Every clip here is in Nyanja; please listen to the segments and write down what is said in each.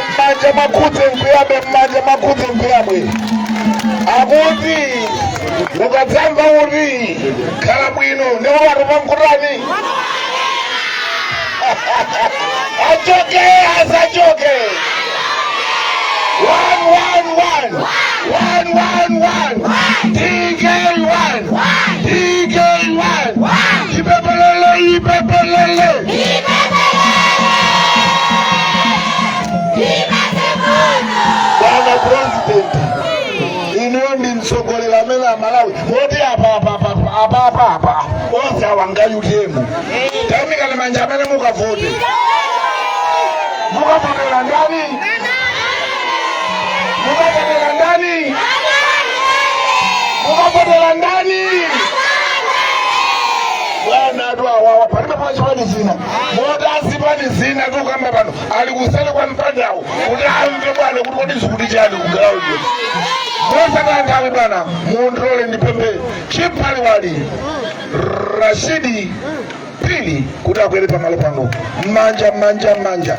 M'manja mwakhudze nkuyabwe, m'manja mwakhudze nkuyabwe. Akuti ukadzamva kuti khala bwino, ndikuti watopa nkutani? Achoke, asachoke? One, one, one, one, one, one. DK one, DK one. Ipepelele, ipepelele. Bwana President, inuyo ndi mtsogoleri amene Amalawi moti apa apa apa apa apa apa onse awanga UTM. Tayimikani manja amene mukavote. Mukavotera ndani? Mukavotera ndani? Mukavotera ndani? Bwana, atu awawa palibe pa chipani zina, moti azipani zina tikukamba pano ali kuseri kwa mpandawo kuti amve bwana kuti kodi zikuti chani ku ground. Mosataya nthawi bwana, mundilole ndipemphe Chiphaliwali Rashidi Pili kuti akwere pamalo pano. Manja, manja, manja.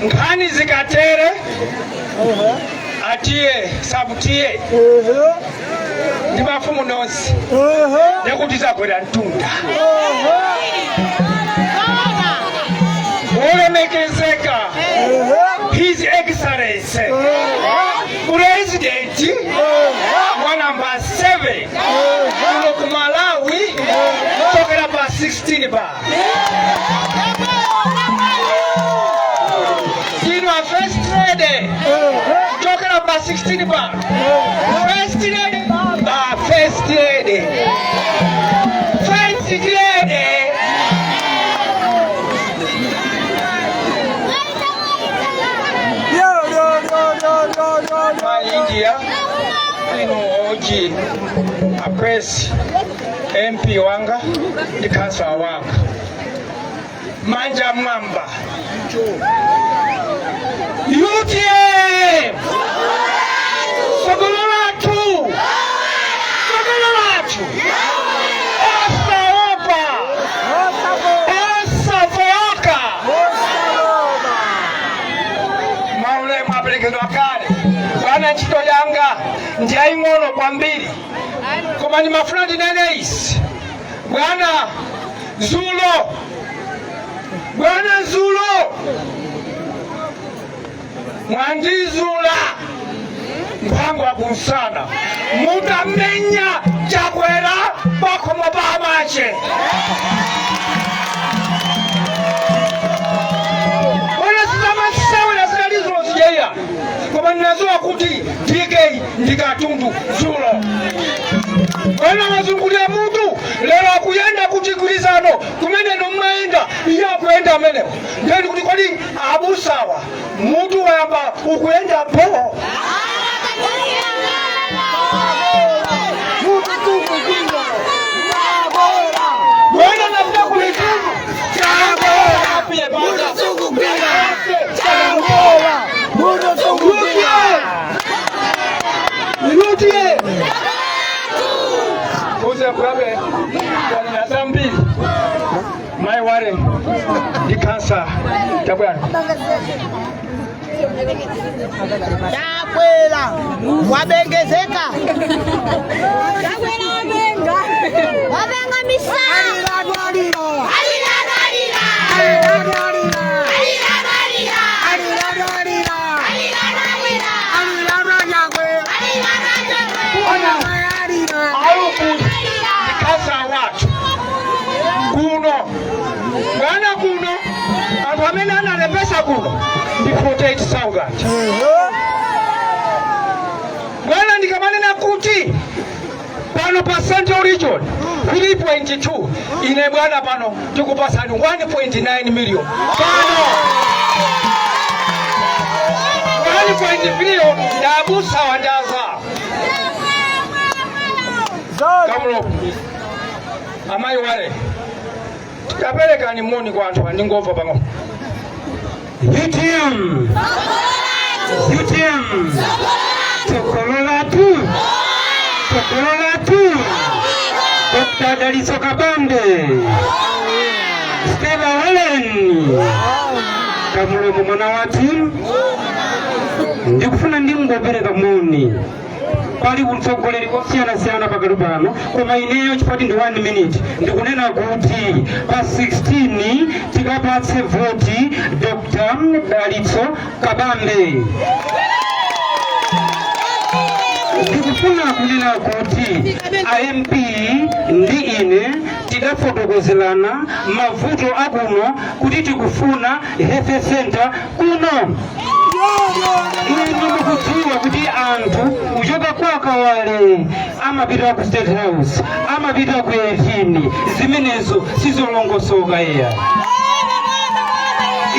Nkhani zikatere, atiye sabutiye ndi mafumu nonse, nekuti zakwera mtunda. Wolemekezeka His Excellency President wa namba 7 kuno ku Malawi, kuchokera pa 16 pa ino a First Lady, kuchokera pa 16 pa First Lady, pa First Lady, First Lady. Ma India ino oji apresi MP wanga ndi kansala wanga, manja mwamba. UTM, tsogolo lathu, tsogolo lathu, osaopa, osafoka. Maulemu aperekedwa kale bwana. Ntchito yanga ndi yaying'ono kwambiri, koma ndimafuna ndinene izi bwana. Zulo bwana, zulo mwandizula nkhwangwa kumsana mutamenya Chakwera pakhomo pa amache. Bwana, sizamasewera zidali zulo zijeya, koma ndinadziwa kuti DK ndi katundu. Zulo bwana wazungulira mutu, lero akuyenda kuchigwirizano kumene mumayenda, iye akuyenda amenewo. Ndeni kuti kodi abusawa mutu wayamba ukuyenda po? Bwana, napita kulitundu. Chakwera. UTM. Uze kurabe na zambiri mai ware ndi kansa tabwana. Chakwera wabengezeka. Chakwera wabenga. Wabenga misala. Alira. Alira. Alira. Alira. Alira. Aluku ndi kansa wathu kuno bwana. Kuno anthu amene analembesa kuno ndi 48,000 bwana. Ndikamanena kuti pano pa Central Region 3.2, ine bwana pano tikupasani 1.9 million pano, 1.3 ndabusa wandaza kamulo. Amayi wale, taperekani moni kwa anthu andingomva pang'ono. UTM! UTM! Tsogolo. Tsogolo lathu, Dr. Dalitso Kabambe, Stella Warren Kamulomo, mwana wathu. Ndikufuna ndingopereka moni. Pali utsogoleri osiyanasiyana pakati pano, koma ineyo chifukwa ndi 1 minute, ndikunena kuti pa 16 tikapatse voti Dr. Dalitso Kabambe. Ndikufuna kunena kuti a MP ndi ine tidafotokozerana mavuto akuno, kuti tikufuna health center kuno. Inu mukudziwa kuti anthu kuchoka kwa Kawale amapita ku State House, amapita ku 18. Zimenezo sizolongosoka iya.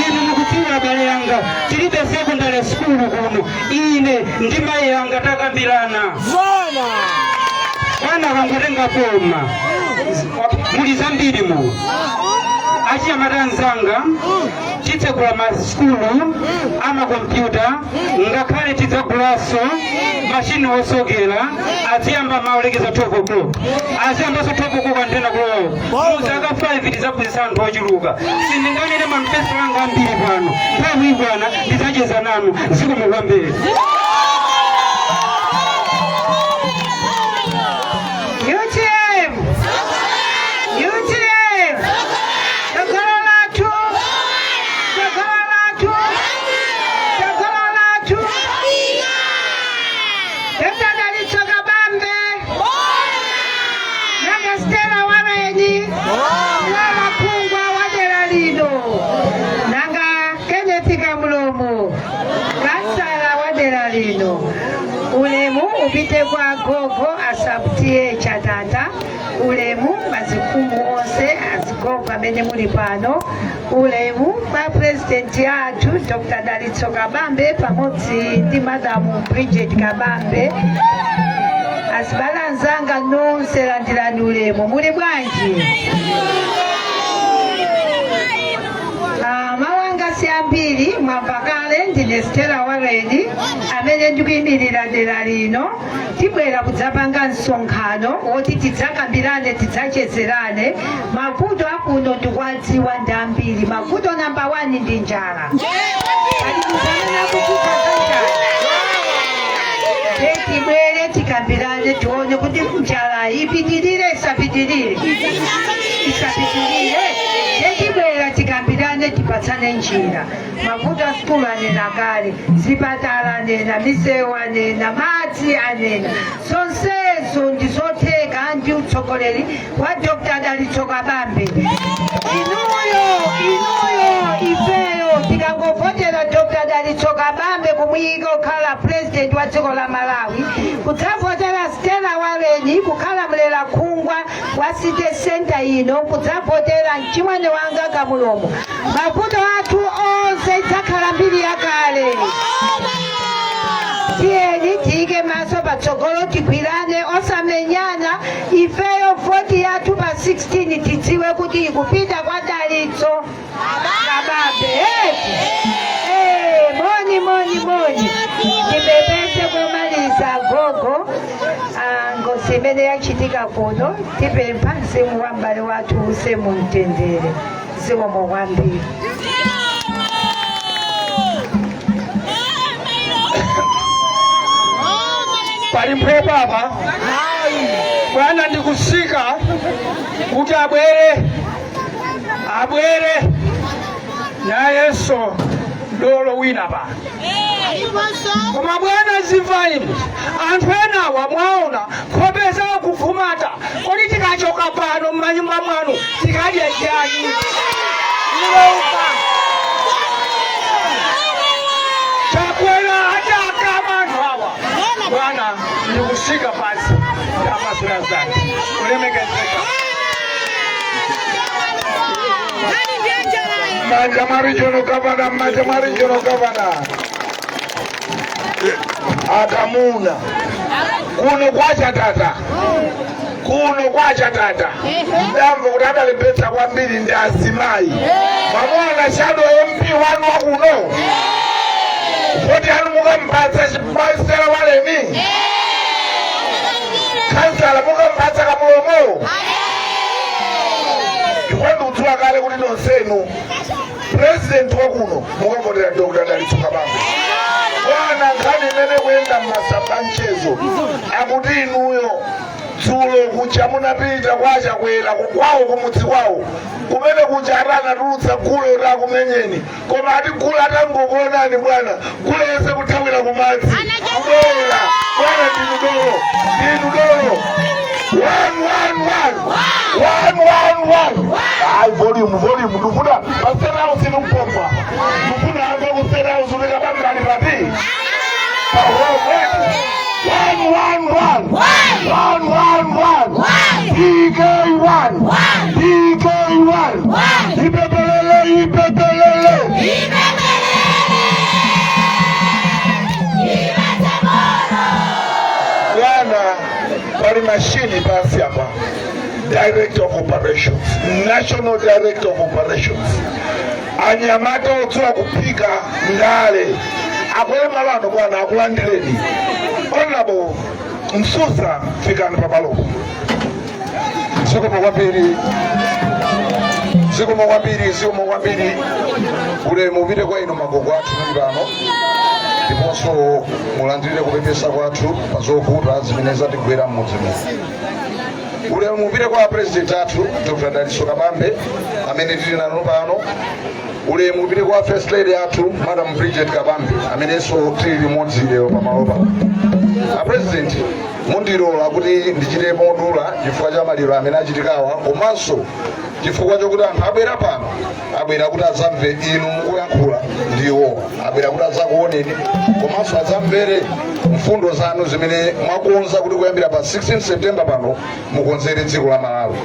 Inu mukudziwa, abale yanga, tilibe secondary school kuno. Ine ndi mayi yanga takambirana, bwana akangotenga boma, muli zambiri muno. Achinyamata anzanga, titsekula masukulu amakompyuta, ngakhale tidzagulaso mashini osokera. Aziyamba maulekeza 12 o'clock, aziyambaso 12 o'clock antena kulowa. Mu zaka 5 tidzaphunzitsa anthu ochuluka. Sindinganene manifesto anga ambiri pano, nthawi ikwana ndidzacheza nanu. Zikomo kwambiri. UTM! UTM! Tsogolo lathu! Tsogolo lathu! Tsogolo lathu! Dr. Dalitso Kabambe! Nanga Stella Warren! Mlera Khungwa wa dera lino! Nanga Kenneth Kamulomo! Kansala wa dera lino! Ulemu upite kwa gogo asabutiye Chatata. Ulemu mazifumu onse, azigogo amene muli pano. Ulemu kwa purezidenti athu Dr. Dalitso Kabambe pamodzi ndi Madamu Bridget Kabambe. Azibale anzanga nonse, landirani ulemu. Muli bwanji? Ah, mawu anga si ambiri, mwamva kale. Ndine Stella Warren amene ndikuyimirira dera lino. Tibwera kudzapanga msonkhano woti tidzakambirane, tidzachezerane. Mavuto akuno ndikuwadziwa, ndi ambiri. Mavuto namba 1 ndi njala. Pali munthu amene akutsutsa za njala? Tibwere tikambirane, tione kuti njala ipitirire, isapitirire, isapitirire. Tibwera tikambirane, tipatsane njira. Mavuto a sukulu anena kale, zipatala anena, misewu anena, madzi anena. Zonsezo ndizotheka ndi utsogoleri wa Dr. Dalitso Kabambe. Inuyo, inuyo, ifeyo tikangovotera Dr. Dalitso Kabambe kumuyika kukhala president wa dziko la Malawi, kudzavotera Stella Warren kukhala mlera khungwa wa city center ino, kudzavotera mchimwene wanga Kamulomo, mavuto athu onse idzakhala mbiri yakale. Tiyeni tiyike maso patsogolo, tigwirane, osamenyana. Ifeyo voti yathu pa 16 tidziwe kuti ikupita kwa Dalitso Kabambe. Eh, moni, moni, moni. Ndipepese komaliza gogo. Ah, ngozi imene yachitika kuno, tipempha mzimu wa m'bale wathu use mumtendere. Zikomo kwambiri. Pali mphepo apa, bwana. Ndikusika kuti abwere, abwere nayenso dolo wina pa. Koma bwana, zimvani, anthu enawa mwaona nkhope zawo kuvumata. Kodi tikachoka pano m'manyumba mwanu tikadya chani? Chakwera atakama anthu awa. Bwana, ndikusika pansi amasula zake kulemekezeka. Manja mwa regional governor, manja mwa regional governor. Akamuna kuno kwa Chatata, kuno kwa Chatata ndamva kuti adalembetsa kwambiri ndi azimayi. Mwamuona shadow MP wanu wakuno kuti anu mukampatsa Stella Warren. kuti nonsenu president wakuno mukavotera Dr. Dalitso Kabambe. Bwana, nkhani imene kuyenda mmasamba mchezo akuti inuyo dzulo kuja munapita kwachakwera kwawo, kumudzi kwawo kumene kuja, ati anatulutsa gule kuti akumenyeni, koma ati gule atangokuonani bwana, gule yonse kuthawira kumadzi kubwera. Bwana, ndinu dolo, ndinu dolo. One, one, one, one, one, one. Ayi, volume, volume, ndikufuna pa State House nikupompa, ndikufuna amve ku State House kuti Kabambe ali pati pa home. One, one, one, one, one, one, DK one, DK one. Ipepelele, ipepelele. Bwana, pali mashini pasi apa, director of operations, national director of operations, anyamata odziwa kuphika ndale akwere malano. Bwana, akulandireni. Honorable Msusa, fikani pamalopo. Zikomo kwambiri, zikomo kwambiri, zikomo kwambiri. Ulemu upite kwa inu magogo athu muli pano, ndiponso mulandire kupepesa kwathu pa zovuta zimene zatigwera m'mudzi muno. Ulemu upite kwa president athu Dr. Dalitso Kabambe amene tili nanu pano. Ulemu upite kwa first lady athu Madam Bridget Kabambe amenenso tili limodzi lero pamalo pano. A president, mundilola kuti ndichite modula chifukwa cha maliro amene achitikawa, komanso chifukwa chokuti anthu abwera pano, abwera kuti adzamve inu mukuyankhula ndiwo abwera kuti adzakuoneni komanso adzamvere mfundo zanu zimene mwakonza kuti kuyambira pa 16 September pano mukonzere dziko la Malawi.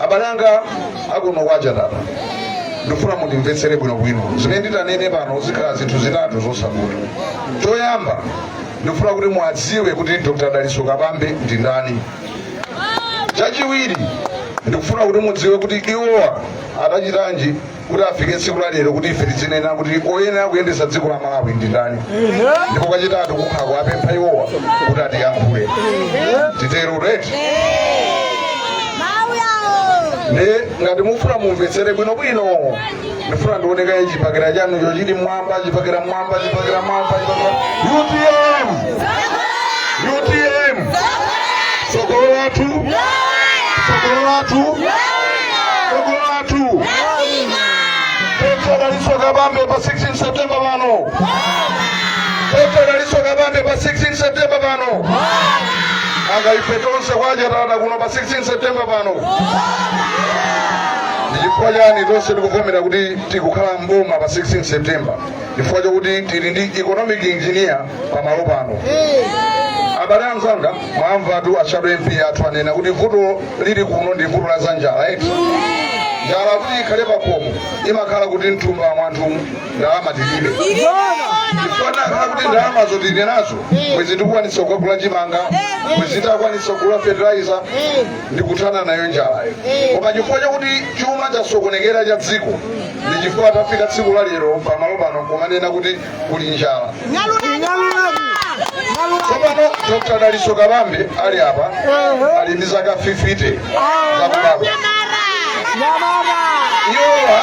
Abale anga akuno kwa Chatata, ndifuna mundimvetsere bwinobwino. Zimene nditanene pano zikhala zinthu zitatu zosavuta. Choyamba, ndifuna kuti muwadziwe kuti Dr. Dalitso Kabambe ndi ndani. Chachiwiri, ndikufuna kuti mudziwe kuti iwowa adachitanji kuti afike tsiku la lero kuti ife tizinena kuti oyenera kuyendetsa dziko la Malawi ndi ndani. Ndipo kachitatu, kukhala kuwapempha iwowa kuti atiyankhule. Titero, right? Ndi ngati mufuna mumvetsere bwinobwino, ndifuna ndionekaye chipakira chanucho chili mwamba, chipakira mwamba, chipakira mwamba, chipakira. UTM, UTM, tsogolo lathu, tsogolo lathu, tsogolo lathu. Dr. Dalitso Kabambe pa 16 September pano. Dr. Dalitso Kabambe pa 16 September pano. Anga ife tonse kwa Chatata kuno pa 16 September pano, ndi chifukwa chani tonse tikuvomera kuti tikukhala mboma pa 16 September? Chifukwa chokuti tili ndi economic engineer pamalo pano. Abale anzanga, mwamvatu a shadow MP athu anena kuti vuto lili kuno ndi vuto la zanjala, eti? Njala kuti ikhale pakhomo imakhala kuti mthumba mwanthu ndalama tilibe. Chifukwa nakhala kuti ndalamazo tili nazo, bwezi tikukwanitsa kukagula chimanga, bwezi tikukwanitsa kugula fertilizer ndi kuthana nayo njalayo. Koma chifukwa chakuti chuma chasokonekera cha dziko, ndi chifukwa tafika tsiku la lero pamalo pano kumanena kuti kuli njala. Tsopano Dr. Dalitso Kabambe ali apa, ali ndi zaka 50 zakubadwa. Iwowa,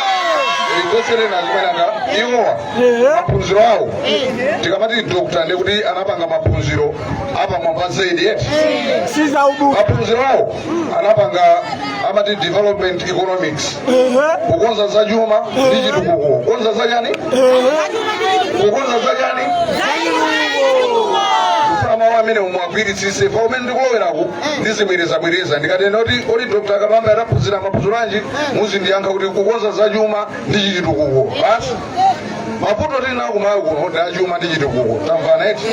limvetsereni azimenanga, iwowa maphunziro awo, tikamati doctor ndi kuti anapanga maphunziro apamwamba zedi, eti? Maphunziro awo anapanga amati development economics, kukonza za chuma ndi chitukuko. Kukonza za chani? Kukonza za chani? Kufuna mawu amene mwagwiritsise pa umene ndikuloweraku, ndizibwerezabwereza. Ndikatenda kuti oli Dr. Kabambe adaphunzira maphunziro anji, muzindiyankha kuti kukonza za chuma ndi chitukuko basi. Mavuto tili nawo kumalawi kuno ndi achuma ndi chitukuko. Tamvana, eti?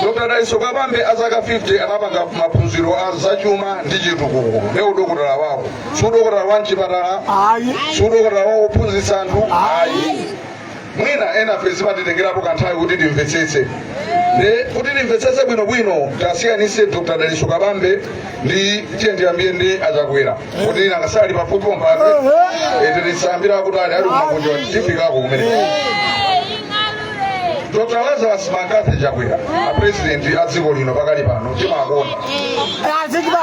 Dr. Dalitso Kabambe azaka 50 anapanga maphunziro a zachuma ndi chitukuko. Ndi udokotala wawo, si udokotala wa mchipatala, si udokotala wa kuphunzitsa anthu, ayi. Mwina ena fe zimatitengerapo kanthawi kuti timvetsetse. Ndi kuti timvetsetse bwinobwino, tasiyanise Dr. Dalitso Kabambe ndi, tiye ndiyambire ndi achakwera kuti nangasali pafupi pompano, tisayambira kuti ali kumakunja, tifikako kumene. Dr Lazarus McCarthy Chakwera, a president a dziko lino pakali pano, timakonda,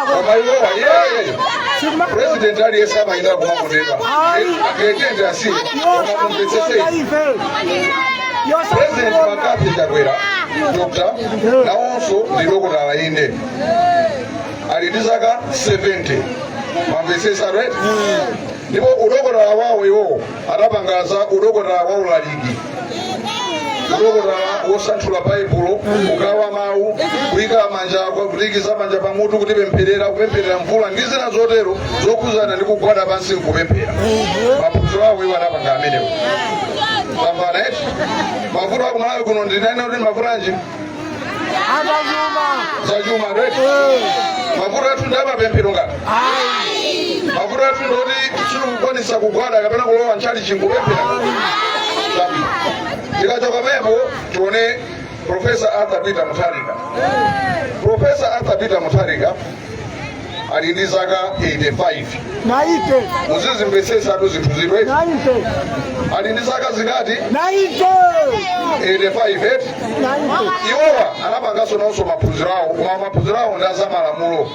koma iwowa yeye president aliyense amayenda kumakondedwa tiyende asiye, koma mumvetsesei, President McCarthy Chakwera, Dr, nawonso ndi dokotala, inde, ali ndi zaka 70, mamvetsesa, right? Ndipo udokotala wawo iwowo adapanga za udokotala wa ulaliki, udokotala wosanthula Baibulo, kugawa mawu, kuyika manja, kulikiza manja pamutu kutipempherera, kupempherera mvula ndi zina zotero zokhuzana ndi kugwada pansi nkupemphera. Maphunziro awo iwo adapanga amenewo. Tamvana eti? Mavuto akumalawi kuno ndinene kuti mavuto anji? Zachuma, right? Mavuto athu ndi amapemphero ngati mavuto athu ndoti sitikukwanisa kugwada kapena kulowa ntchalichi nkupemphera. Tikachoka pepo tione Professor Arthur Peter Mutharika. Professor Arthur Peter Mutharika ali ndi zaka 85. 90. Muzizimvetsesatu zinthu zithu, eti? 90. Ali ndi zaka zingati? 90. 85, eti? 90. Iwowa anapanganso nawonso maphunziro awo, koma maphunziro awo ndi azamalamulo.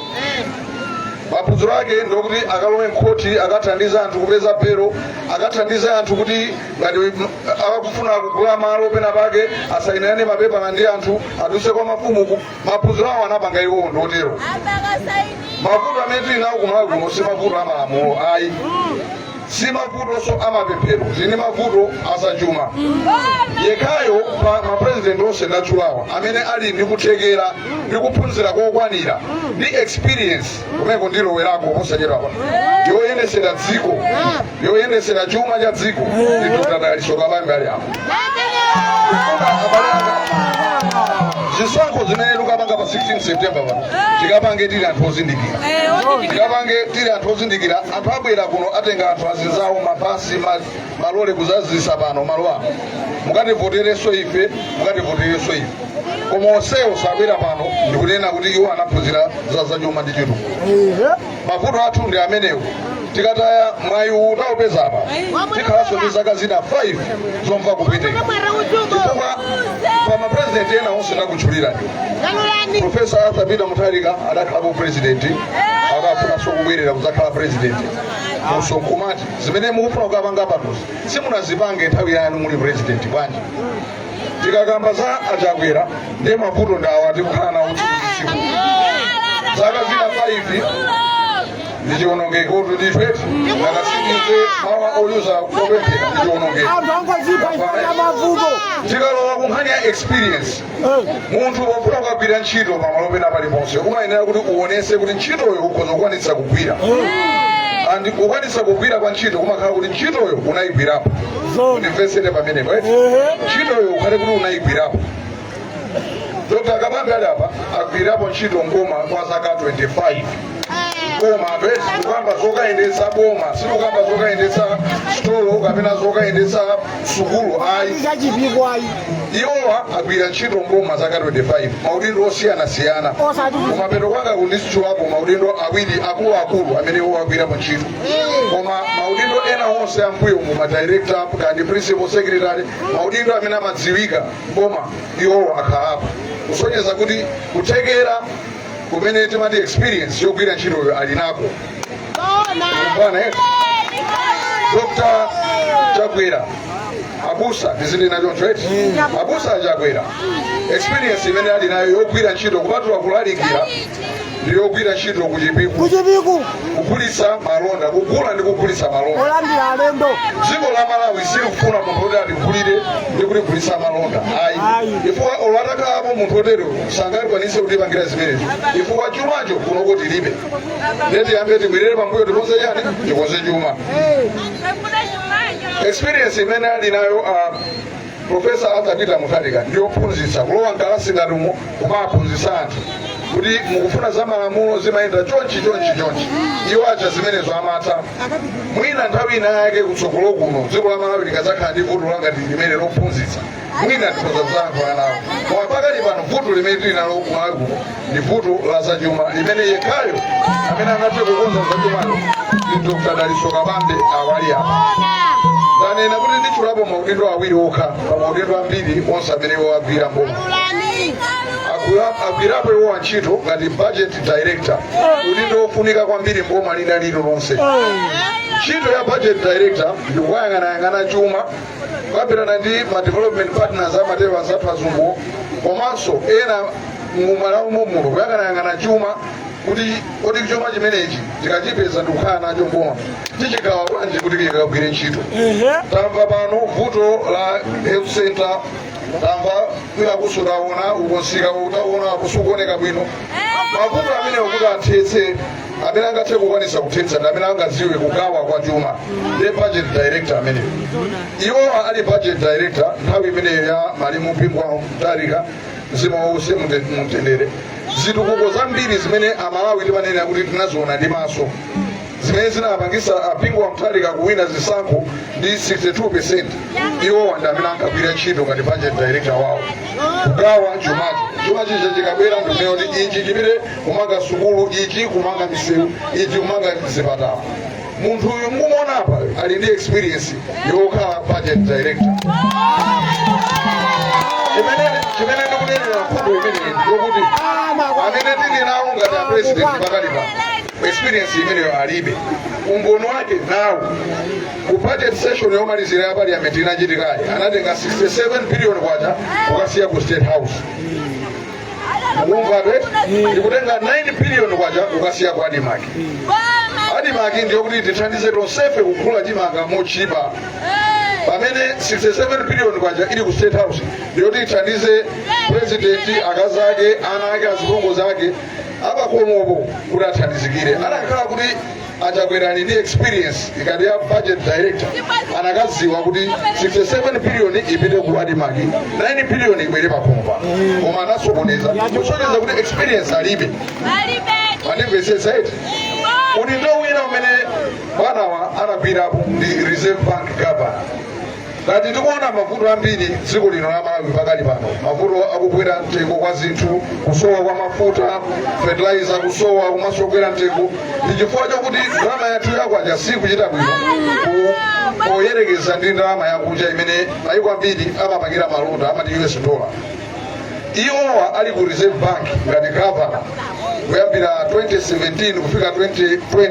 Maphunziro ake ndokuti akalowe mkhoti, akathandiza anthu kupeza belo, akathandiza anthu kuti ngati akufuna kugula malo pena pake asayinirane mapepala ndi anthu, aduse kwa mafumuku. Maphunziro awo anapanga iwowo ndotero. Mavuto amene tili nawo kumalawi kuno si mavuto amalamulo ayi, si mavutonso amapemphero, tili mavuto azachuma. Yekhayo pa mapresident onse ndatchulawa amene ali ndi kuthekera ndi kuphunzira kokwanira ndi experience kumeko ndilowerako posachedwapa yoyendesera dziko, yoyendesera chuma cha dziko, ndi Dr Dalitso Kabambe ali apo. Abale anga, zisankho zimene tikapanga pa 16 September pano, tikapange tili anthu ozindikira, tikapange tili anthu ozindikira. Anthu abwera kuno, atenga anthu azinzawo, mabasi, malole kuzazisa pano malo ano, mukativoterenso ife, mukativoterenso ife, koma onsewo sabwera pano ndikunena kuti iwo anaphunzira za zachuma ndi chitukuko. Mavuto athu ndi amenewo. Tikataya mwayi uwu taupeza apa, tikhalanso ndi zaka zina 5 zomva kupweteka, chifukwa pa mapresident ena onse ndakutchulira, Professor Arthur Peter Mutharika adakhalapo president, akafunanso kubwerera kudzakhala president. Musonkhomati zimene mukufuna kukapanga panozi simunazipange nthawi yanu muli president bwanji? Tikakamba za Achakwera, ndiye mavuto ndawa tikukhala nawo tsiku ndi tsiku. Zaka zina 5 ndi chiwonongeko ndithu, ngakasikize mawa oyuza kopemphera, ndi chiwonongeko. Anthu angozipha ifana mavuto. Tikalowa ku nkhani ya experience, munthu pofuna kukagwira ntchito pamalo pena paliponse umayenera kuti uonese kuti ntchitoyo ukhoza kukwanitsa kugwira, and kukwanitsa kugwira kwa ntchito kumakhala kuti ntchitoyo unayigwirapo. Undimvetsere pamenepo, eti? Ntchitoyo ukhale kuti unayigwirapo. Dr Kabambe ali apa, agwirapo ntchito mboma kwa zaka 25. Boma, eti, kukamba zokayendetsa boma, sikukamba zokayendetsa sitolo kapena zokayendetsa sukulu ayi. Chachipikwayi. Iwowa agwira ntchito mboma zaka 25, maudindo osiyanasiyana. Kumapeto kwanga kunditchulapo maudindo awiri akuluakulu amene iwo agwirapo ntchito, koma maudindo ena onse ambuyo mu madirector kandi principal secretary, maudindo amene amadziwika mboma, iwowo akhalapo, kusonyeza kuti kuthekera kumene timati experience yogwira ntchitoyo ali nako. Bwana, eh? Dr Chakwera, abusa, tizinena choncho, eti? Abusa Chakwera, experience imene ali nayo yogwira ntchito kupatula kulalikira ndi yogwira ntchito ku Chipiku. Kuchipiku. Kugulitsa malonda, kugula ndi kugulitsa malonda. Olandira alendo. Dziko la Malawi silikufuna munthu oti atigulire ndi kutigulitsa malonda ayi, Ayi. chifukwa olo atakhalapo munthu otero sangakwanise kutipangira zimenezo, chifukwa chumacho kunoko tilibe. Ndiye tiyambe tibwerere pambuyo, tikonze chani? Tikonze chuma. Experience imene ali nayo Professor Arthur Peter Mutharika ndiyophunzitsa, kulowa mkalasi ngati umo kumaphunzitsa anthu kuti mukufuna za malamulo zimayenda chonchi, chonchi, chonchi. Iwo acha zimenezo amatha. Mwina nthawi ina yake kutsogolo kuno dziko la Malawi likadzakhala ndi vuto langati limene lophunzitsa, mwina tikhoza kuzayankhula nawo, koma pakali pano vuto limene tili nalo ku Malawi kuno ndi vuto la zachuma, limene yekhayo amene angathe kukonza zachumayo ndi Dr Dalitso Kabambe awali apa. Ndanena kuti nditchulapo maudindo awiri okha pa maudindo ambiri onse amene iwo agwira mboma. Agwirapo iwowa ntchito ngati budget director, udindo wofunika kwambiri mboma lina lililonse. Ntchito ya budget director ndi kukayang'anayang'ana chuma, kukambirana ndi ma development partners, amatero anzathu azungu, komanso ena mumalawi muno, kuyang'anayang'ana chuma kuti kodi chuma chimenechi tikachipeza ndikukhala nacho mboma, tichigawa bwanji kuti chikagwire ntchito? Tamva pano vuto la health center, tamva kwina kusutaona ukonsika utaona kusukuoneka bwino. Mavuto amene kuti athetse, amene angathe kukwanisa kuthetsa ndi amene angadziwe kugawa kwa chuma ndi budget director ameneyo. Iwo ali budget director nthawi imeneyo ya malemu Bingu wa Mutharika, mzimu wause mumtendere. Zitukuko zambiri zimene Amalawi timanena kuti tinaziona ndi maso, zimene zinapangisa a Bingu wa Mutharika kuwina zisankho ndi 62%, iwowa ndi amene ankagwira ntchito ngati budget director wawo, kugawa chumachi. Chuma chija chikabwera, ndikunena kuti ichi chipite kumanga sukulu, ichi kumanga misewu, ichi kumanga zipatala. Munthu uyu mukumuona apa ali ndi experience yokhala budget director. Chimene ndikunenera mfundo imeneyi yokuti amene tili nawo ngati a president pakali pano experience imeneyo alibe. Umboni wake nawo ku budget session yomalizira ya parliament inachitikayi, anatenga 67 billion kwacha kukasiya ku State House. Mukumva eti? Ndikutenga 9 billion kwacha kukasiya ku ADMARC. ADMARC ndiyo kuti tithandize tonsefe kugula chimanga mochipa, pamene 67 billion kwacha ili ku State House ndiyoti ithandize president, akazi ake, ana ake, azipongozi ake apakhomopo kuti athandizikire. Anakhala kuti aChakwera ali ndi experience ikati ya budget director, anakadziwa kuti 67 billion ipite ku ADMARC, 9 billion ibwere pakhomo pano, koma anasokoneza, kusonyeza kuti experience alibe. Andimvetsetsa eti? Udindo wina umene bwanawa anagwirapo ndi Reserve Bank governor. Ngati tikuona mavuto ambiri dziko lino la Malawi pakali pano, mavuto akukwera mtengo kwa zinthu, kusowa kwa mafuta, fertilizer kusowa komanso kukwera mtengo, ndi chifukwa chokuti ndalama yathu yakwacha sikuchita bwino poyerekeza ndi ndalama yakunja imene mayiko ambiri amapangira malonda, amati US dollar. Iwowa ali ku Reserve Bank ngati governor kuyambira 2017 kufika 2020,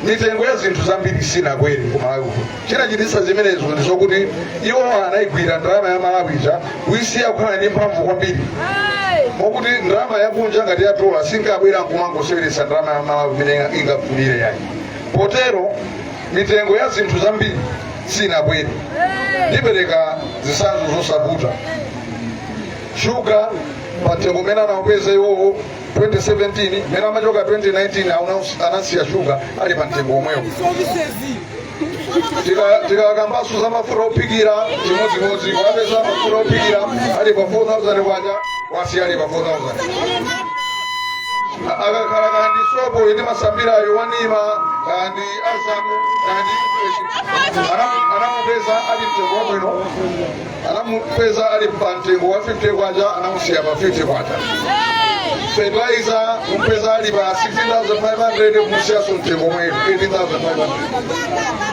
mitengo ya zinthu zambiri sinakwere ku Malawi kuno. Chinachititsa zimenezo ndi zokuti iwowa anayigwira ndalama ya Malawi ija kuyisiya kukhala ndi mphamvu kwambiri, mokuti ndalama yakunja ngati ya dola sinkabwera nkumangoseweretsa ndalama ya Malawi imene ingafunire yayi. Potero mitengo ya zinthu zambiri sinakwere. Ndipereka zitsanzo zosavuta. Shuga, pamtengo umene anaupeza iwowo 2017, mmene amachoka 2019 anasiya shuga ali pa mtengo omwewo. Tikakambaso za mafuta ophikira, chimodzimodzi, wapeza mafuta ophikira ali pa 4000 kwacha, wasiya ali pa 4000. Akakhala kandi sopo itimasambirayo wanima kandi azamu kandi Fresh, anamupeza ali mtengo wabwino, anamupeza ali pa mtengo wa 50 kwacha, anamusiya pa 50 kwacha. Fertilizer kumpeza ali pa 16,500, kumusiyaso mtengo omwe 18,500.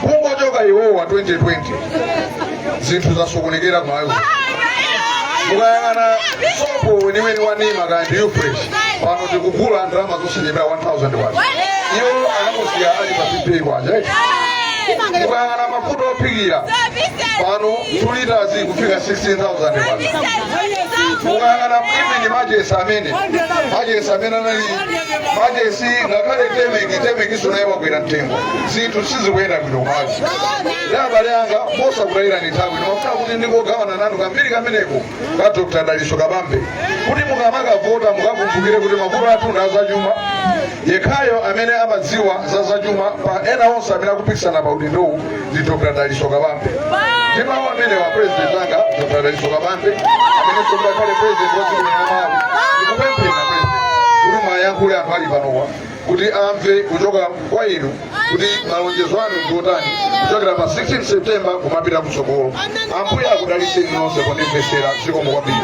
Kungochoka iwowa 2020, zinthu zasokonekera kumalawi. Mukayang'ana sopo weniweni wanima kandi Ufresh, pano tikugula ndalama zosachepera 1000 kwacha, iwo anamusiya ali pa 50 kwacha. Mukayang'ana mafuta ophikira, pano 2 liters kufika 16,000 kwacha. Mukayang'ana even machesi amene, machesi amene anali machesi, ngakhale Temeki, Temeki naye wakwera mtengo. Zinthu sizikuyenda bwino kumalawi. Ndi abale anga, mosakutayirani nthawi, ndimafuna kuti ndingogawana nanu kambiri kameneko ka Dr Dalitso Kabambe, kuti mukamakavota mukakumbukire kuti mavuto athu ndi azachuma. Yekhayo amene amadziwa za zachuma pa ena onse amene akupikisana pa udindowu ndi Dr Dalitso Kabambe. Ndi mawu amene wa president anga Dr Dalitso Kabambe, amene ngakhale president wa dziko lino la Malawi, ndikupemphera president kuti mwayankhule anthu ali panowa kuti amve kuchoka kwa inu kuti malonjezo anu ndi otani kuchokera pa 16 September kumapita kutsogolo. Ambuye akudalitseni nonse pondimvetsera. Zikomo kwambiri.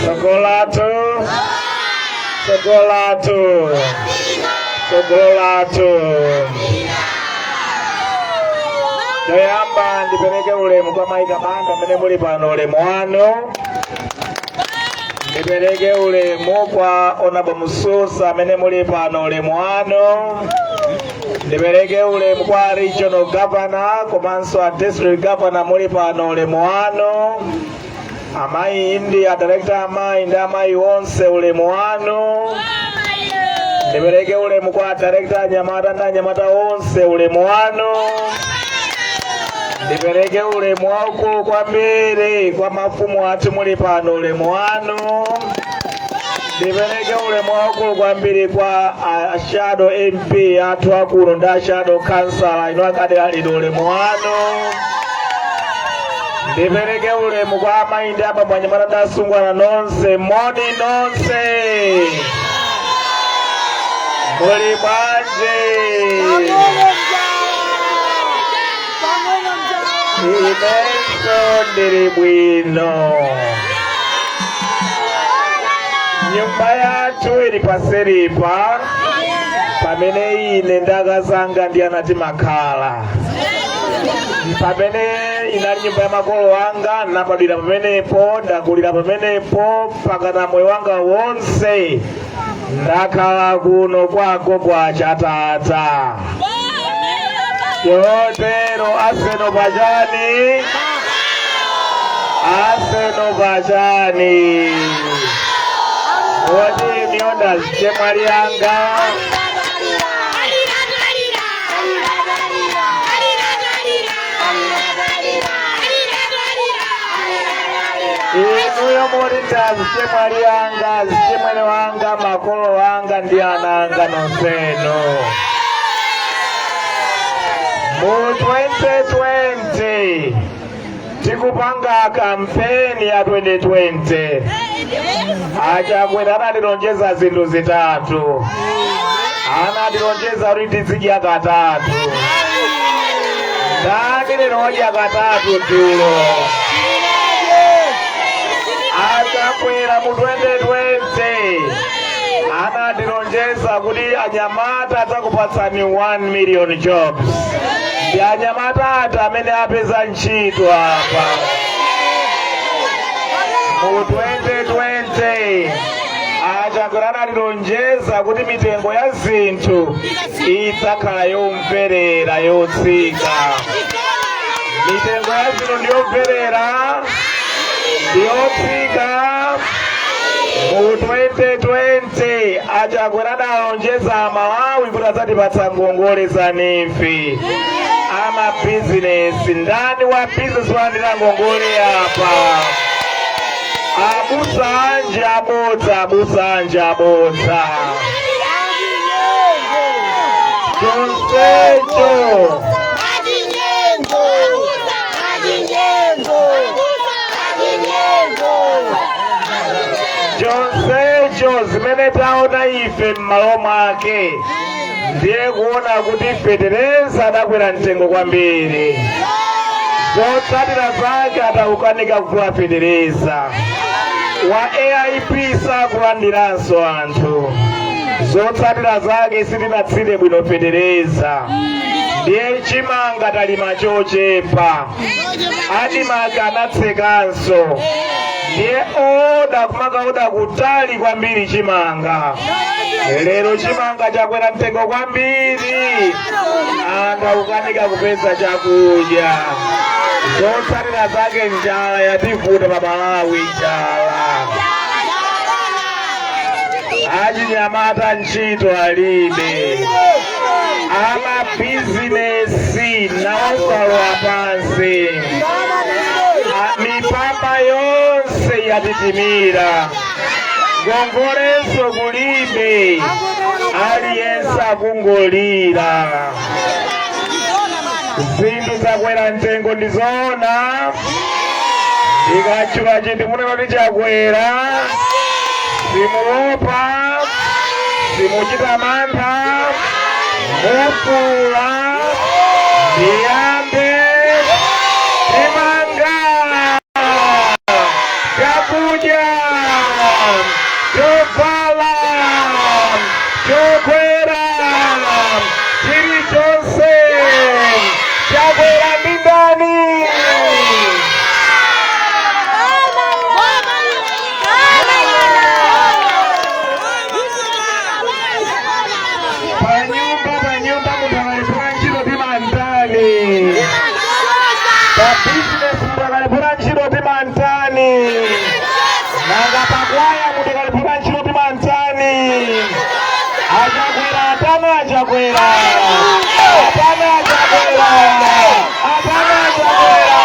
Tsogolo lathu, tsogolo lathu, tsogolo lathu. Choyamba ndipereke ulemu kwa Mayi Kabambe amene muli pano, ulemu wanu. Ndipereke ulemu kwa Honorable Msusa amene muli pano, ulemu wanu. Ndipereke ulemu kwa regional governor komanso a district governor muli pano, ulemu wanu. Amayi ndi a director, amayi ndi amayi onse, ulemu wanu. Ndipereke ulemu kwa director anyamata ndi anyamata onse, ulemu wanu. Ndipereke ulemu waukulu kwambiri kwa mafumu athu muli pano, ulemu wanu. Ndipereke ulemu waukulu kwambiri kwa a shadow MP athu akuno ndi a shadow councillor, inu akadera lino, ulemu wanu. Ndipereke ulemu kwa amayi ndi abambo, anyamata ndi asungwana nonse, moni nonse, muli bwanji? Inenso ndili bwino. Nyumba yathu ili paseripa pamene ine ndi akazanga ndi ana timakhala. Pamene inali nyumba ya makolo anga, ndinabadwira pamenepo, ndakulira pamenepo, mpaka moyo wanga wonse ndakhala kuno kwa agogo achatata. Chotero Arsenal pachani, Arsenal pachani, woti mionda chemwali yanga. Inuyo muli ndi azichemwali anga, azichemwene wanga, makolo anga ndi ana anga nonsenu. Mu 2020 tikupanga kampeni ya 2020, Achakwera anatilonjeza zinthu zitatu. Anatilonjeza kuti tizidya katatu. Ndani lero wadya katatu dzulo? Achakwera mu 2020 anatilonjeza kuti anyamata adzakupatsani 1 million jobs. Ndi anyamata ati amene apeza ntchito apa mu 2020? Achakwera anatilonjeza kuti mitengo ya zinthu idzakhala yomverera, yotsika. Mitengo ya zinthu ndiyomverera, ndiyotsika? Mu 2020 Achakwera adalonjeza Amalawi kuti adzatipatsa ngongole za NEEF amabizinesi. Ndani wa bizinesi walandira ngongole apa? Abusa anji abodza, abusa anji abodza? Chonsecho chonsecho zimene taona ife m'malo mwake ndiye kuona kuti fetereza adakwera mtengo kwambiri. Zotsatira zake atakukanika kugula fetereza wa AIP, sakulandiranso anthu. Zotsatira zake sitinatsire bwino fetereza, ndiye chimanga talima chochepa. ADMARC anatsekanso, ndiye oda kumakaoda kutali kwambiri chimanga. Lero chimanga chakwera mtengo kwambiri, anthu akukanika kupeza chakudya. Zotsatira zake njala yativuta pa Malawi, njala. Achinyamata ntchito alibe, amabizinesi nawonso alowa pansi, mipamba yonse yatitimira, ngongolenso kulibe, aliyense akungolira. Zinthu zakwera mtengo, ndizoona? Ndikatchula chinthu munena kuti chakwera, simuopa, simuchita mantha, mufula. Ndiyambe: chimanga, chakudya. Chovala, chokwera, chilichonse Chakwera ndi ndani? Panyumba, panyumba munthu akalephera ntchito timamtani? Pa bizinesi munthu akalephera ntchito timamtani? Nanga pakwaya munthu akalephera ntchito timamtani? Achakwera atani? Achakwera atani? Achakwera atani? Achakwera.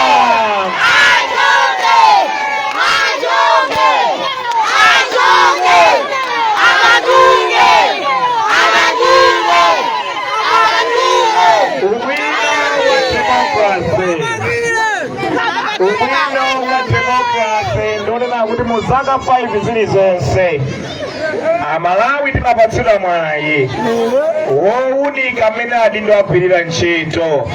Ubwino wa democracy, ubwino wa democracy ndionena kuti mu zaka 5 zilizonse Amalawi timapatsidwa mwayi wowunika mmene adindo agwirira ntchito.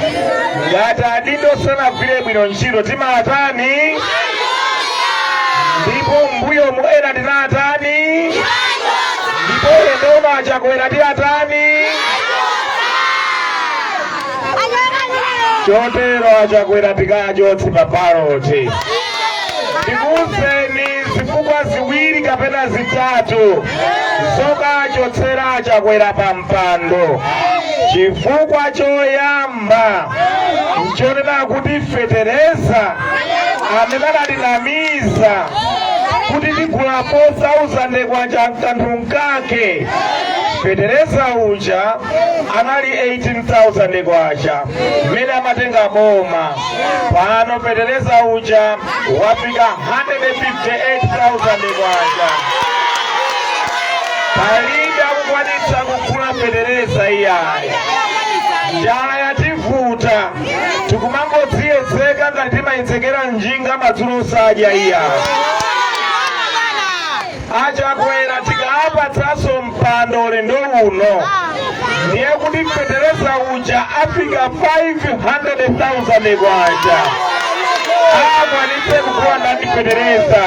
Ngati adindo sanagwire bwino ntchito timatani? Ndipo mbuyomu ena tinatani? Ndipo ulendo uno Achakwera tiatani? Chotero Achakwera tikachotse pa baloti. Ndikuwuzeni zifukwa ziwiri kapena zitatu zokachotsera Achakwera pa mpando. Chifukwa choyamba nchonena kuti fetereza amene adatinamiza kuti tigula 4000 kwacha kanthu nkake, fetereza uja anali 18,000 kwacha mmene amatenga boma. Pano fetereza uja wafika 158,000 kwacha. Palibe akukwanitsa kugula fetereza iyayi. Njala yativuta, tikumangodziyedzeka ngati timayedzekera njinga madzulo osadya iyayi. Achakwera tikaapatsanso mpando ulendo uno ndiye kuti fetereza uja afika 500,000 kwacha. Akwanitse kugula ndani fetereza?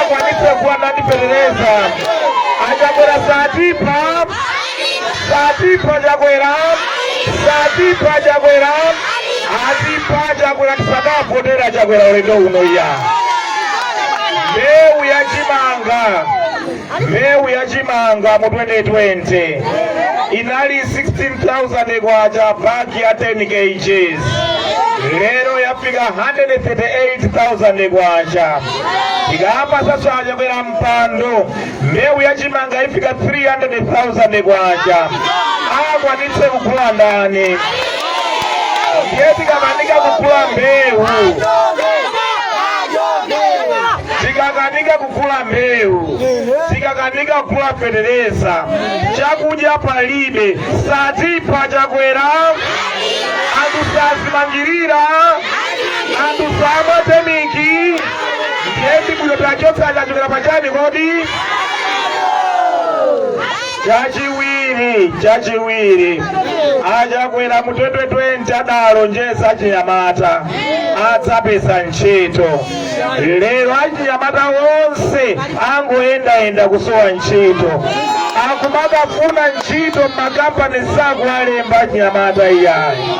Akwanitse kugula ndani fetereza? Achakwera satipha, satipha Chakwera, satipha Chakwera, atipha Chakwera. Tisakavotera Chakwera ulendo uno iya. Mbewu ya chimanga, mbewu ya chimanga mu 2020 inali 16,000 kwacha bagi ya 10 kgs, lero yafika 138,000 kwacha. Tikapatsanso Achakwera mpando, mbewu ya chimanga ifika 300,000 kwacha. Akwanitse kugula ndani? Ndiye tikakanika kugula mbewu, tikakanika kugula mbewu, tikakanika kugula fetereza, chakudya palibe, satipha Chakwera? Anthu sazimangirira, anthu samwa temiki. Ndiye ndi bwino tachotsa Achakwera pachani kodi? Chachiwiri, chachiwiri, Achakwera mu 2020 adalonjeza achinyamata adzapeza ntchito. Lero achinyamata onse angoyendayenda kusowa ntchito, akumakafuna ntchito m'makampani, sakuwalemba achinyamata iyayi.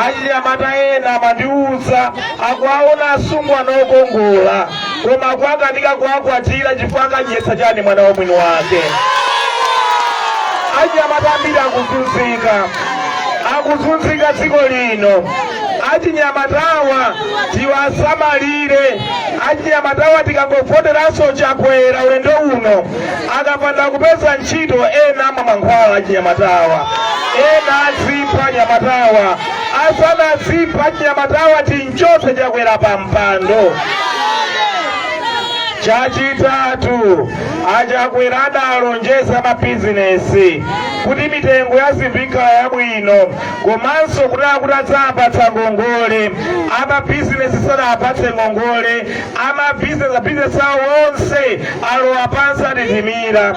Achinyamata ena amandiuza akuwaona asungwana okongola koma akuwakanika kuwakwatira chifukwa akadyetsa chani mwana wa mwini wake? Achinyamata ambiri akuzunzika, akuzunzika dziko lino. Achinyamatawa tiwasamalire. Achinyamatawa tikangovoteranso Chakwera ulendo uno, akapanda kupeza ntchito, ena amwa mankhwala achinyamatawa, ena azipha anyamatawa. Asanaziphe achinyamatawa, tinchotse Chakwera pa mpando. Chachitatu, Achakwera adalonjeza mabizinesi kuti mitengo ya zinthu ikhala yabwino komanso kuti akuti adzapatsa ngongole. Amabizinesi sanapatse ngongole. Amabizinesi, abizinesi awo onse alowa pansi, atitimira.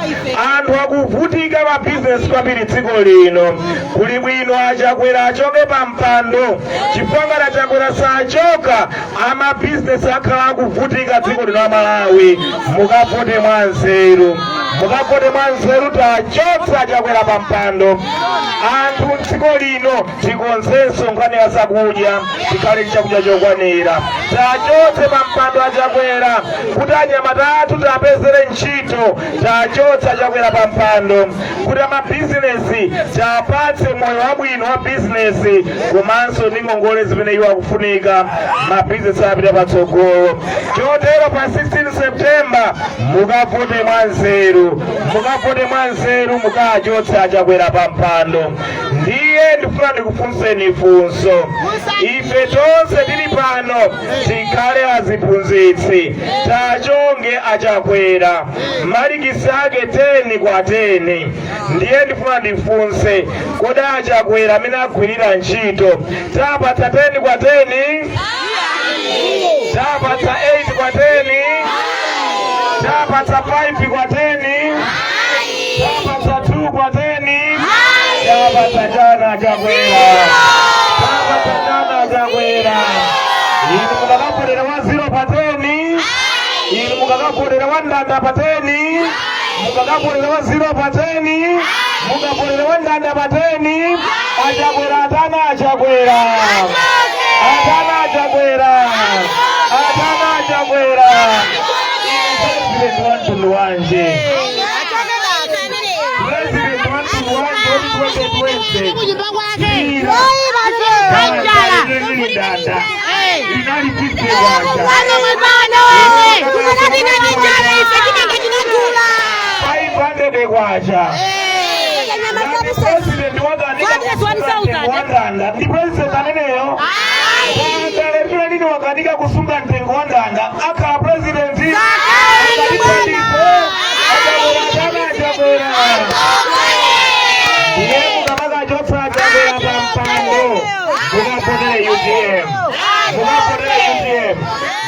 Anthu akuvutika mabizinesi kwambiri dziko lino. Kuli bwino Achakwera achoke pa mpando, chifukwa ngati Achakwera sachoka, amabizinesi akhala akuvutika dziko lino la Malawi. Amalawi, mukavote mwanzeru, mukavote mwanzeru. Tachotsa Chakwera pa mpando. Anthu mdziko lino tikonzenso nkhani ya zakudya, tikhale ndi chakudya chokwanira. Tachotse pa mpando aChakwera kuti anyamata athu tapezere ntchito. Tachotsa Chakwera pa mpando kuti amabizinesi tapatse moyo wabwino wa bizinesi komanso ndi ngongole zimene iwo akufunika, mabizinesi apita patsogolo. Chotero pa 16 September mukavote mwanzeru, mukavote mwanzeru, mukachotse aChakwera pa mpando. Ndiye ndifuna ndikufunseni funso. Ife tonse tili pano tikhale aziphunzitsi, tachonge aChakwera malikisi ake 10 kwa 10. Ndiye ndifuna ndifunse, kodi aChakwera amene agwirira ntchito tapatsa 10 kwa 10? Tapatsa 8 kwa 10? Tapatsa 5 kwa 10? Tapatsa 2 kwa 10? Tapatsa chani aChakwera? Tapatsa chani aChakwera? Inu mukakavotera wa 0 pa 10? Inu mukakavotera wa ndanda pa 10? Mukakavotera wa 0 pa 10? Mukavotera wa ndanda pa 10? AChakwera atana? AChakwera atana? AChakwera atana? AChakwera president wa mtundu wanje, president wa mtundu wanje woti 2020 ndanda linali 50 kwacha, 500 kwacha. President wakanika ndanda ndi president ameneyo. Ndanda lero lino wakanika kusunga mtengo wa ndanda, akhala president? Achakwera. Ndiye mukamakachotsa Achakwera pa mpando, mukavotere UTM, mukavotere UTM.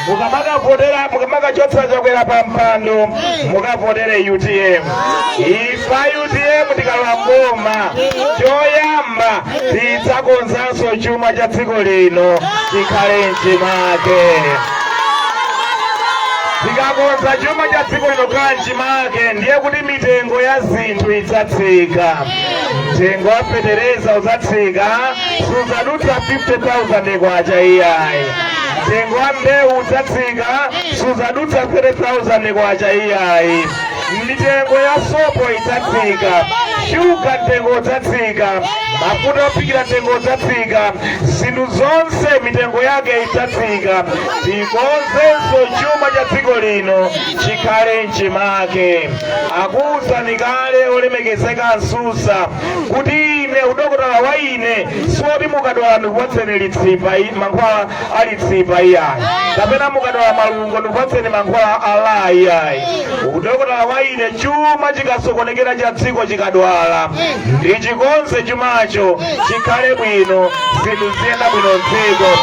Mukamakavotera, mukamakachotsa Chakwera pa mpando, mukavotere UTM. Ifa UTM tikalowa mboma, choyamba tidzakonzanso chuma cha dziko lino chikhale mchimake. Tikakonza chuma cha dziko lino khala mchimake, ndiye kuti mitengo ya zinthu idzatsika. Mtengo wa fetereza udzatsika, suzadutsa 50,000 kwacha iyayi. Mtengo wa mbewu udzatsika, suzadutsa 30,000 kwacha iyayi. Mitengo ya sopo idzatsika, shuga mtengo udzatsika, mafuta ophikira mtengo udzatsika, zinthu zonse mitengo yake idzatsika. Tikonzenso chuma cha dziko lino chikhale mchimake. Akuwuzani kale olemekezeka Msusa kuti ine udokotala wa ine siwoti mukadwala ndikupatseni litsipa, mankhwala alitsipa iyayi, kapena mukadwala malungo ndikupatseni mankhwala ala iyayi. Udokotala wa ine, chuma chikasokonekera cha dziko chikadwala, ndichikonze chumacho chikhale bwino, zinthu ziyenda bwino mdziko.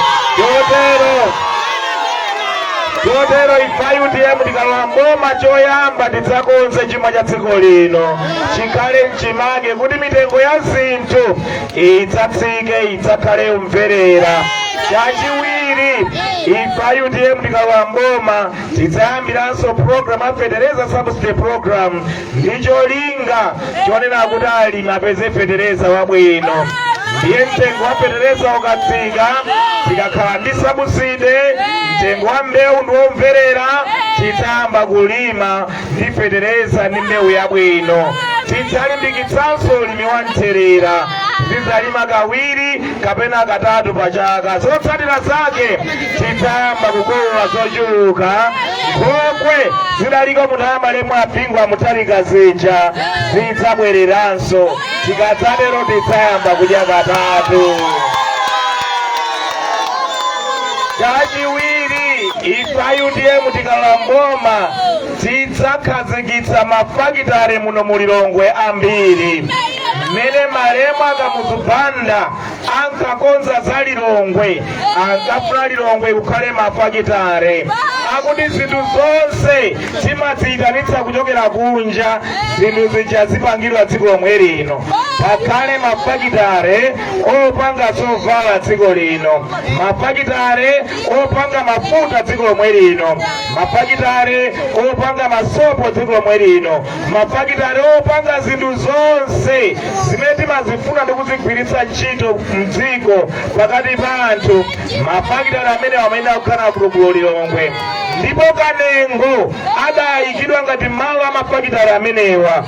Chotero ifa UTM tikalowa mboma, choyamba tidzakonze chuma cha dziko lino chikhale mchimake kuti mitengo ya zinthu idzatsike, idzakhale umverera. Chachiwiri, ifa UTM tikalowa mboma tidzayambiranso program ya fetereza subsidy program ndi cholinga chonena kuti alimi apeze fetereza wabwino. Ndiye mtengo wa fetereza ukatsika, tikakhala ndi subsidy, mtengo wa mbewu ndi womverera, tidzayamba kulima ndi fetereza ndi mbewu yabwino. Tidzalimbikitsanso ulimi wa mthirira, tidzalima kawiri kapena katatu pa chaka. Zotsatira zake tidzayamba kukolola zochuluka. Nkhokwe zidaliko munthu amalemu a Bingu a Mutharika zija zidzabwereranso. Tikadzatero tidzayamba kudya katatu. Chachiwiri, ifa UTM tikalowa mboma tidzakhazikitsa mafakitare muno mu Lilongwe ambiri. Mmene malemu a Kamuzu Banda ankakonza za Lilongwe, ankafuna Lilongwe kukhale mafakitare. Akuti zinthu zonse timaziyitanitsa kuchokera kunja, zinthu zija zipangidwa dziko lomwe lino. Pakhale mafakitare opanga zovala dziko lino, mafakitare opanga mafuta dziko lomwe lino, mafakitare opanga masopo dziko lomwe lino, mafakitare opanga zinthu zonse zimene timazifuna ndi kuzigwiritsa ntchito mdziko pakati pa anthu. Mafakitare amene amayenera kukhala kuno ku Lilongwe, ndipo Kanengo adayikidwa ngati malo a mafakitare amenewa.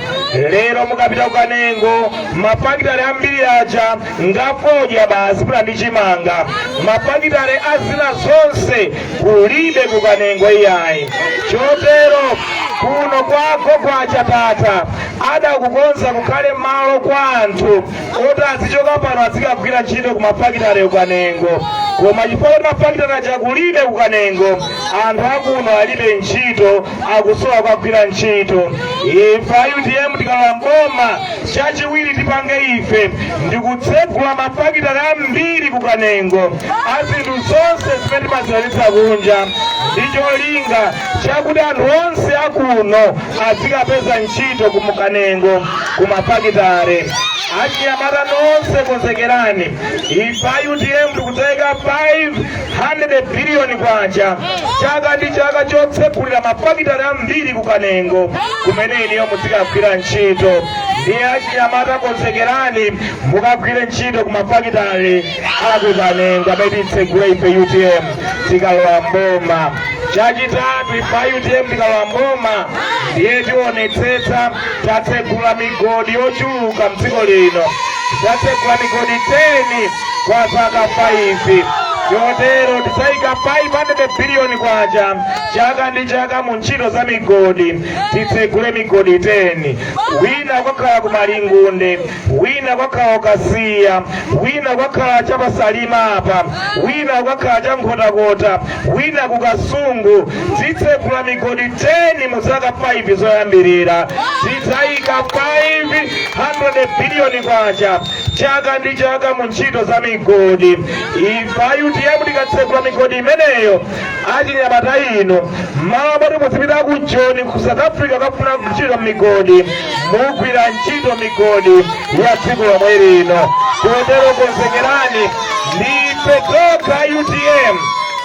Lero mukapita ku Kanengo, mafakitare ambiri aja ngafodya basi, puna ndi chimanga. Mafakitare azina zonse kulibe ku Kanengo iyayi. Chotero kuno kwako kwa Chatata adakukonza kukhale malo kwa anthu oti azichoka pano azikagwira ntchito ku mafakitare ku Kanengo, koma chifukwa kuti mafakitare aja kulibe ku Kanengo, anthu akuno alibe ntchito, akusowa kukagwira ntchito. Ife a UTM tikalowa mboma, chachiwiri tipange ife ndikutsegula mafakitare ambiri ku Kanengo a zinthu zonse zimene timazilanitsa kunja, ndi cholinga chakuti anthu onse akuno azikapeza ntchito ku Kanengo ku mafakitare. Achinyamata nonse, konzekerani. Ife a UTM tikudzayika 500 biliyoni kwacha chaka ndi chaka chotsegulira mafakitare ambiri ku Kanengo kumene iniyo muzikagwira ntchito. Ndiye achinyamata, konzekerani mukagwire ntchito ku mafakitare aku Kanengo amene titsegule ife UTM tikalowa mboma. Chachitatu, ife a UTM tikalowa mboma, ndiye tionetsetsa tatsegula migodi yochuluka mdziko lino. Tatsegula migodi 10 kwa zaka 5. Chotero tidzayika 500 biliyoni kwacha chaka ndi chaka mu ntchito za migodi, titsegule migodi 10. Wina kwakhala ku Malingunde, wina kwakhala Kasiya, wina kwakhala chapasalima apa, wina kwakhala cha Nkhotakota, wina ku Kasungu. Titsegula migodi 10 mu zaka 5 zoyambirira. Tidzayika 500 biliyoni kwacha chaka ndi chaka mu ntchito za migodi. Ife a UTM tikatsegula migodi imeneyo, achinyamata inu, malo amoti muzipita ku Joni, ku South Africa, kafuna ntchito migodi, mugwira ntchito migodi ya dziko lomwe lino. Kotero konzekerani. Ndife tokha UTM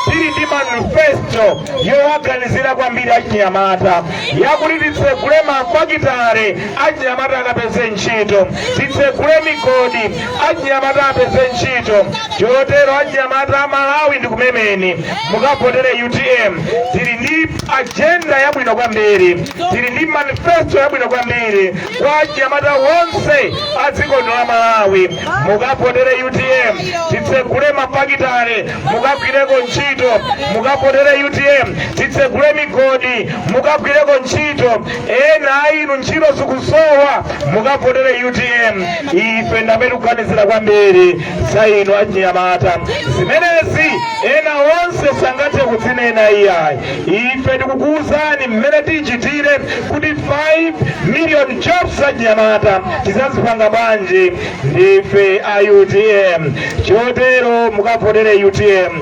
tili ndi manifesto yowaganizira kwambiri achinyamata, yakuti titsegule mafakitare, achinyamata akapeze ntchito, titsegule migodi, achinyamata apeze ntchito. Chotero achinyamata Amalawi, ndikumemeni mukavotere UTM. Tili ndi agenda yabwino kwambiri, tili ndi manifesto yabwino kwambiri kwa achinyamata wonse a dziko lino la Malawi. Mukavotere UTM, titsegule mafakitare, mukagwireko ntchito. Mukavotere UTM, titsegule migodi, mukagwireko ntchito. Ena a inu ntchito zikusowa, mukavotere UTM. Ife ndamene tikuganizira kwambiri za inu achinyamata. Zimenezi ena onse sangathe kudzinena iyayi. Ife tikukuwuzani mmene tichitire kuti 5 million jobs achinyamata tizazipanga bwanji. Ndife a UTM. Chotero mukavotere UTM.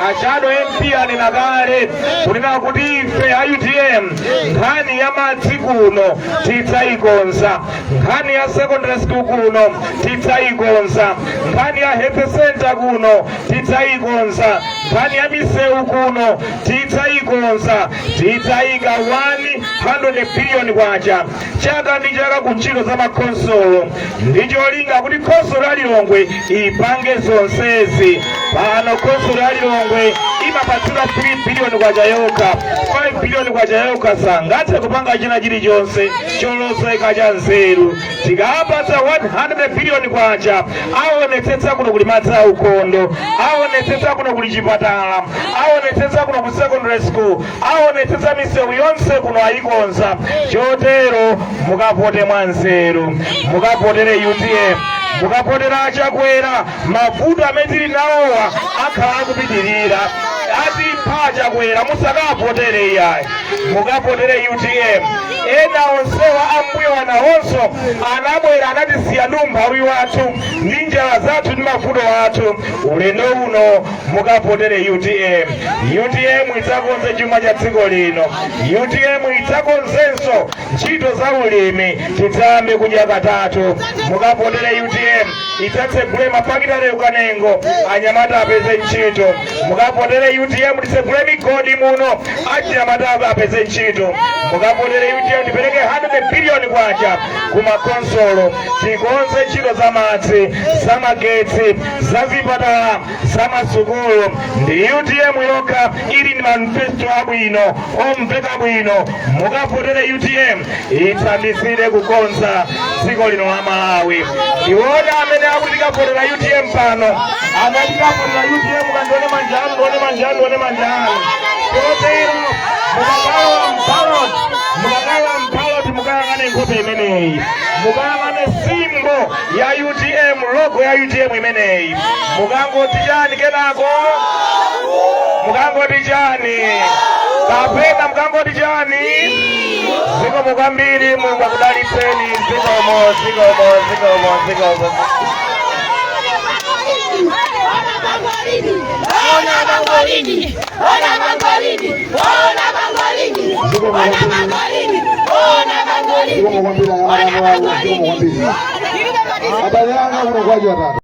A shadow MP anena kale kunena kuti ife a UTM nkhani ya madzi kuno tidzayikonza, nkhani ya secondary school kuno tidzayikonza, nkhani ya health center kuno tidzayikonza, nkhani ya misewu kuno tidzayikonza. Tidzayika 100 biliyoni kwacha chaka ndi chaka ku ntchito za makhonsolo, ndi cholinga kuti khonsolo ya Lilongwe ipange zonsezi. Pano khonsolo ya Lilongwe imapatsidwa 3 biliyoni kwacha yokha, 5 biliyoni kwacha yokha, sangathe kupanga china chilichonse choloseka cha nzeru. Tikapatsa 100 biliyoni kwacha, aonetsetsa kuno kuli madzi aukhondo, aonetsetsa kuno kuli chipatala, aonetsetsa kuno ku secondary school, aonetsetsa misewu yonse kuno ayikonza. Chotero mukavote mwanzeru, mukavotere UTM, mukavotera Achakwera, mavuto amene tili nawowa akhala akupitirira. Ati Anapha Chakwera, musakavotere iyayi, mukavotere UTM. Ena onsewa ambuyo anawonso anabwera, anatisiya ndi umphawi wathu ndi njala zathu ndi mavuto athu. Ulendo uno mukavotere UTM. UTM idzakonze chuma cha dziko lino. UTM idzakonzenso ntchito za ulimi, tidzayambe kudya katatu. Mukavotere UTM, idzatsegule mafakitale ukanengo, anyamata apeze ntchito. Mukavotere UTM, titsegule migodi muno, anyamata apeze ntchito. Mukavotere UTM, tipereke 100 billion kwacha kumakonsolo, tikonze ntchito za madzi, za magetsi, za zipatala, za masukulu. Ndi UTM yokha ili ndi manifesto abwino, omveka bwino. Mukavotere UTM, ithandizire kukonza dziko lino la Malawi. Ndiwona amene akuti tikavotera UTM pano, amene tikavotera UTM, kandione manja anu, ndione manja anu, ndione manja anu. Chotero mukakalowa m'ballot, mukakalowa m'ballot, mukayang'ane nkhope imeneyi, mukayang'ane symbol ya UTM, logo ya UTM imeneyi. Mukangoti chani kenako? Mukangoti chani? Kapena mukangoti chani? Zikomo kwambiri, Mulungu akudalitseni. Zikomo, zikomo, zikomo, zikomo. Ona Mangolini, ona Mangolini, ona Mangolini, ona Mangolini, ona Mangolini, Zikomo kwambiri, ona ayamana, zikomo Mangolini. kwambiri. Abale anga kuno kwacho atatu.